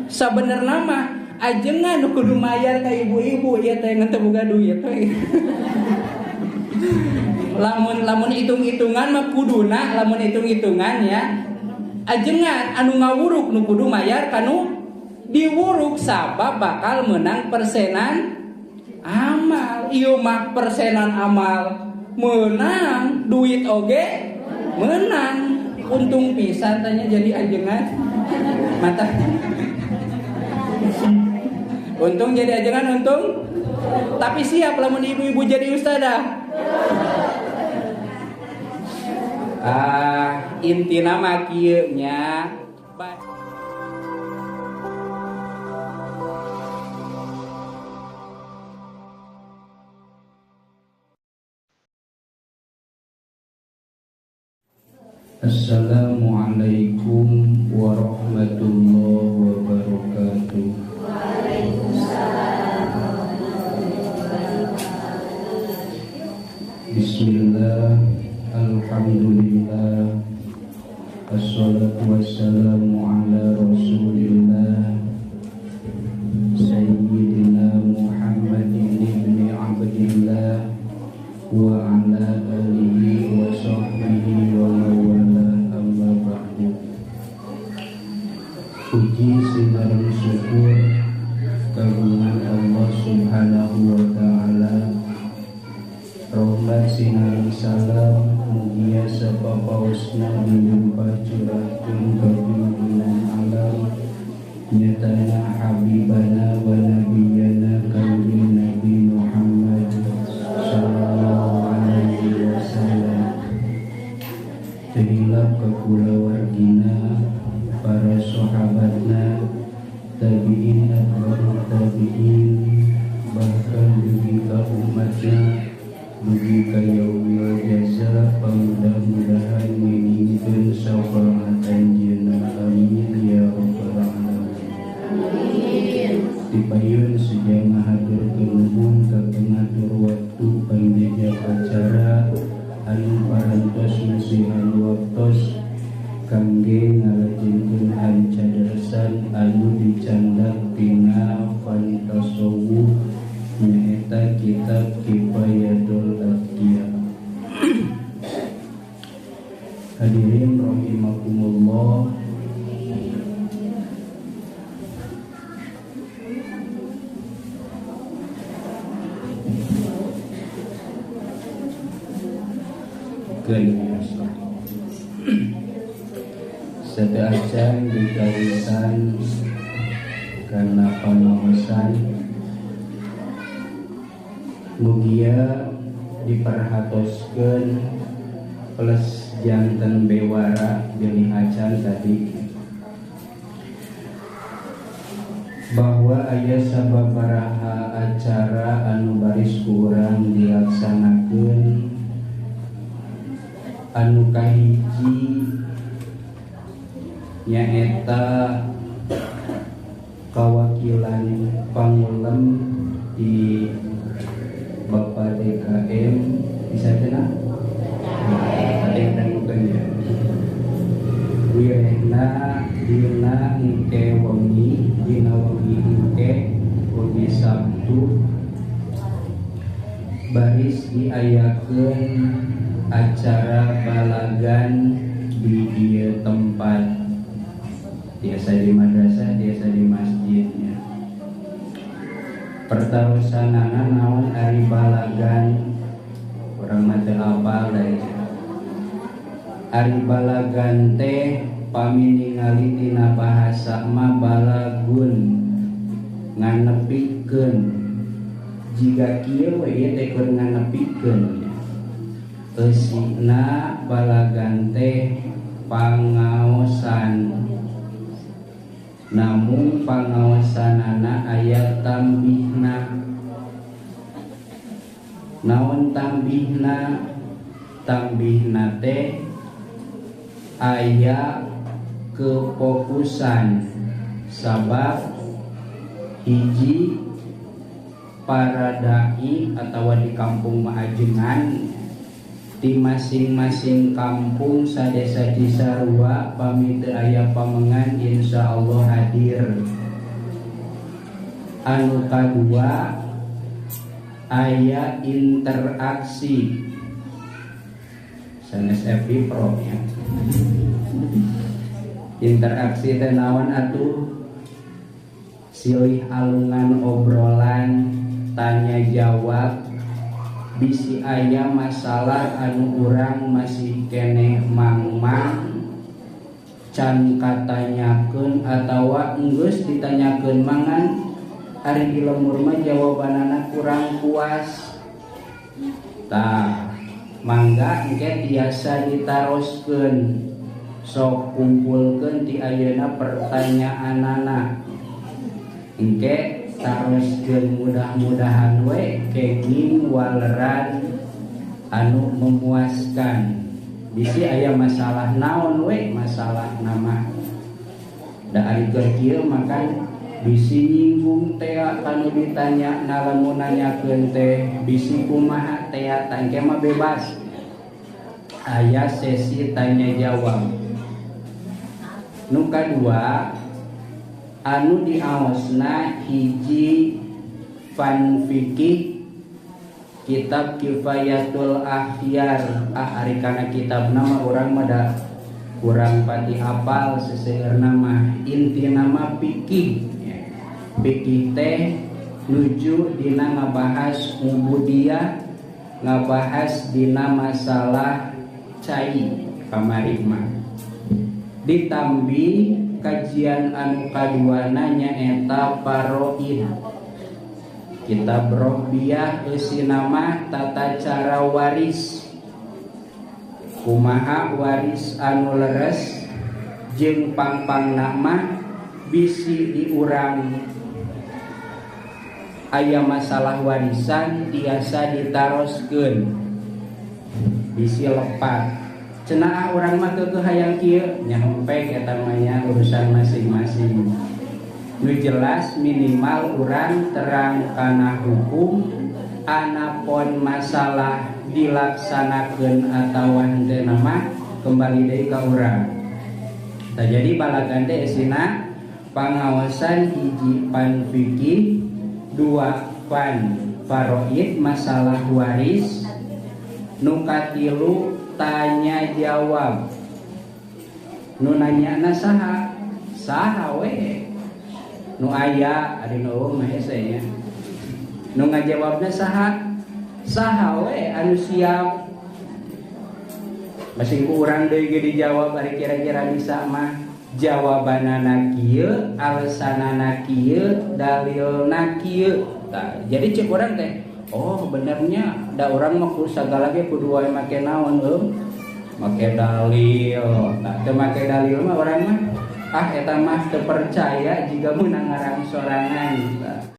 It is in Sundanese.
Sabenerna mah ajengan nu kudu mayar ka ibu-ibu ieu teh ngan teu boga duit we. Lamun hitung-hitungan mah kuduna, lamun hitung-hitungan ya ajengan anu ngawuruk nu kudu mayar kanu diwuruk sabab bakal menang persenan amal. Ieu mah persenan amal menang, duit oge menang, untung pisan tanya jadi ajengan mata. Untung jadi ajengan untung, tapi siap lamun ibu-ibu jadi ustadzah. Ah, intina mah kieu nya. Assalamualaikum warahmatullahi wabarakatuh. Waalaikumsalam. Bismillah, alhamdulillah, assalatu wassalamu ala rasulillah sayyidina Muhammadin ibni Abdillah wa ala alihi wa sahbihi wa mawala, amma ba'du. Puji sinareng syukur kagungan Allah Subhanahu wa ta'ala. Rahmat sinareng salam mugia sapapaosna dilimpah curahkeun ka pimpinan alam nyatana habibana wa nabiyana kanjeng Nabi Muhammad sallallahu alaihi wasallam. Tehilap ka kulawargina, para sahabatna, tabi'in atba'ut tabi'in, bahkan dugi ka umatna dugi ka yaumil jaza, pamudah-mudahan ngingkeun syafaat anjeunna, amin ya rabbal alamin. Amin. Dipayun seja ngahaturkeun nuhun ka pengatur waktu panjejak acara anu parantos masihan waktos kangge ngalajengkeun hancadersan anu dicandak tina fan tasawuf nyaeta kitab Kifayatul Atqiya. Hadirin rahimakumullah, sateuacan dikawitan karena pangaosan mugia diperhatoskeun plus janten bewara bilih acan tadi bahwa aya sababaraha acara anu baris ku urang dilaksanakeun. Anu kahiji nyaeta kawakilan pangulem di Bapak DKM bisa cenah? Ada yang dangukeun ya. Wirehna dina engke wengi, dina wengi engke wengi Sabtu baris diayakeun acara balagan di dieu tempat, biasa di madrasah, biasa di masjidnya. Pertarusanana naon ari balagan, urang mah teu apal da ieu. Ari balagan teh pami ningali tina bahasa mah balagun, nganepikeun. Jiga kieu we ieu teh keur nganepikeun. Eusina balagan teh pangaosan, namun pangaosanana aya tambihna. Naon tambihna? Tambihna teh aya kefokusan, sabab hiji para dai atau di kampung Maajengan di masing-masing kampung sadesa Cisarua pami teu aya pamengan insya Allah hadir. Anu kadua aya interaksi sanes FB Pro ya. Interaksi teh naon atuh? Silih alungan obrolan, tanya jawab, bisi aya masalah anu urang masih keneh mangmang can katanyakeun atawa enggeus ditanyakeun mangan ari di lemur mah jawabanana kurang puas. Tah, mangga engke tiasa ditaroskeun, sok kumpulkeun ti ayeuna pertanyaanana. Engke taroskeun mudah-mudahan we kenging waleran anu memuaskan. Bisi aya masalah naon we masalah nama. Da ari keur kieu makan bisi nyinggung tea kanu ditanya lamun nanyakeun teh bisi kumaha tea tangke mah bebas. Aya sesi tanya jawab. Nu kadua anu diaosna hiji fan fikih kitab Kifayatul Akhyar. Ah ari kana kitabna mah urang mah da kurang pati hafal seseueurna mah intina mah fikih. Fikih teh nuju dina ngabahas ubudiyah, ngabahas dina masalah cai kamari mah. Ditambi kajian anu kaduana nyaeta faraid. Kitab Robbiyah eusina mah tata cara waris. Kumaha waris anu leres jeung pangpangna mah bisi diurang. Aya masalah warisan tiasa ditaroskeun bisi lepat. Cenah urang mah keukeuh hayang kieu nya hempek eta mah nya urusan masing-masing. Nu jelas minimal urang terang kana hukum anapun masalah dilaksanakeun atawa henteu mah kembali deui ka urang. Tah jadi balagan teh esina pangaosan hiji pan fikih, dua pan faraid masalah waris, nu katilu tanya jawab. Nu nanyana saha? Saha we. Nu aya ari nu mah hese nya. Nu ngajawabna saha? Saha we anu siap. Masing ku urang deui ge dijawab ari kira-kira bisa mah. Jawabanana kieu, alasanana kieu, dalilna kieu. Tah, jadi cek urang teh, oh benernya da urang mah kudu sagala ge kudu wae make naon euy? Make dalil. Tah teu make dalil mah urang mah ah eta mah teu percaya jiga meunang ngarang sorangan. Tah.